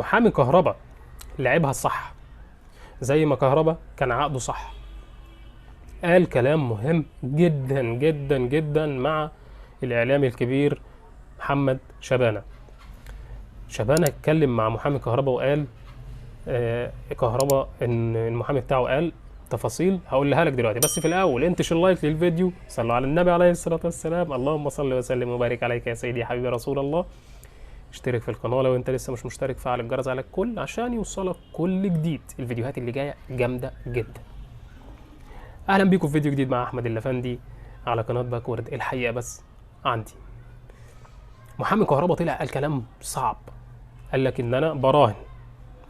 محامي كهربا لعبها صح، زي ما كهربا كان عقده صح. قال كلام مهم جدا جدا جدا مع الإعلامي الكبير محمد شبانة. شبانة اتكلم مع محامي كهربا وقال كهربا ان المحامي بتاعه قال تفاصيل هقولها لك دلوقتي، بس في الاول انتش ال like للفيديو، صلوا على النبي عليه الصلاة والسلام، اللهم صل وسلم وبارك عليك يا سيدي حبيبي رسول الله. اشترك في القناة لو انت لسه مش مشترك، فعل الجرس على الكل عشان يوصلك كل جديد. الفيديوهات اللي جاية جامدة جدا. اهلا بيكم في فيديو جديد مع احمد اللفندي على قناة باكورد. الحقيقة بس عندي محامي كهربا طلع قال كلام صعب، قال لك ان انا براهن.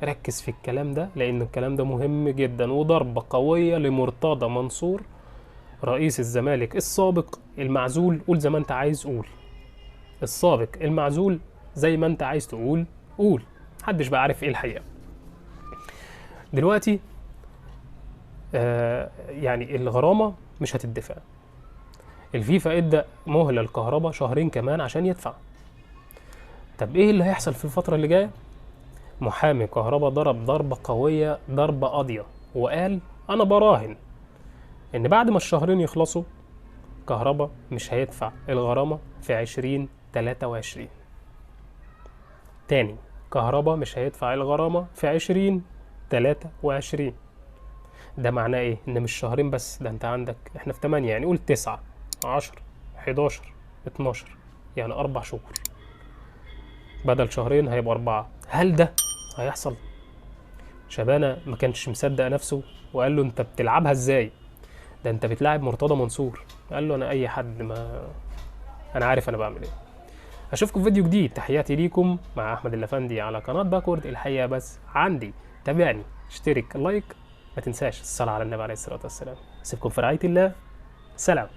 ركز في الكلام ده لان الكلام ده مهم جدا، وضربة قوية لمرتضى منصور رئيس الزمالك السابق المعزول. قول زي ما انت عايز قول، السابق المعزول زي ما انت عايز تقول قول، محدش بقى عارف ايه الحقيقة دلوقتي. يعني الغرامة مش هتدفع. الفيفا ادى مهلة لكهربا شهرين كمان عشان يدفع. طب ايه اللي هيحصل في الفترة اللي جاية؟ محامي كهربا ضرب ضربة قوية، ضربة قاضية، وقال أنا براهن إن بعد ما الشهرين يخلصوا كهربا مش هيدفع الغرامة في 2023. تاني، كهربا مش هيدفع الغرامة في 2023. ده معناه إيه؟ إن مش شهرين بس، ده أنت عندك إحنا في 8، يعني قول 9 10 11 12، يعني 4 شهور بدل شهرين هيبقوا 4. هل ده هيحصل؟ شبانة ما كانش مصدق نفسه وقال له انت بتلعبها ازاي؟ ده انت بتلاعب مرتضى منصور. قال له انا اي حد، ما انا عارف انا بعمل ايه. اشوفكم في فيديو جديد. تحياتي ليكم مع احمد اللفندي على قناة باكورد. الحقيقة بس عندي، تابعني، اشترك، like، ما تنساش الصلاة على النبي عليه الصلاة والسلام. اسيبكم في رعاية الله، سلام.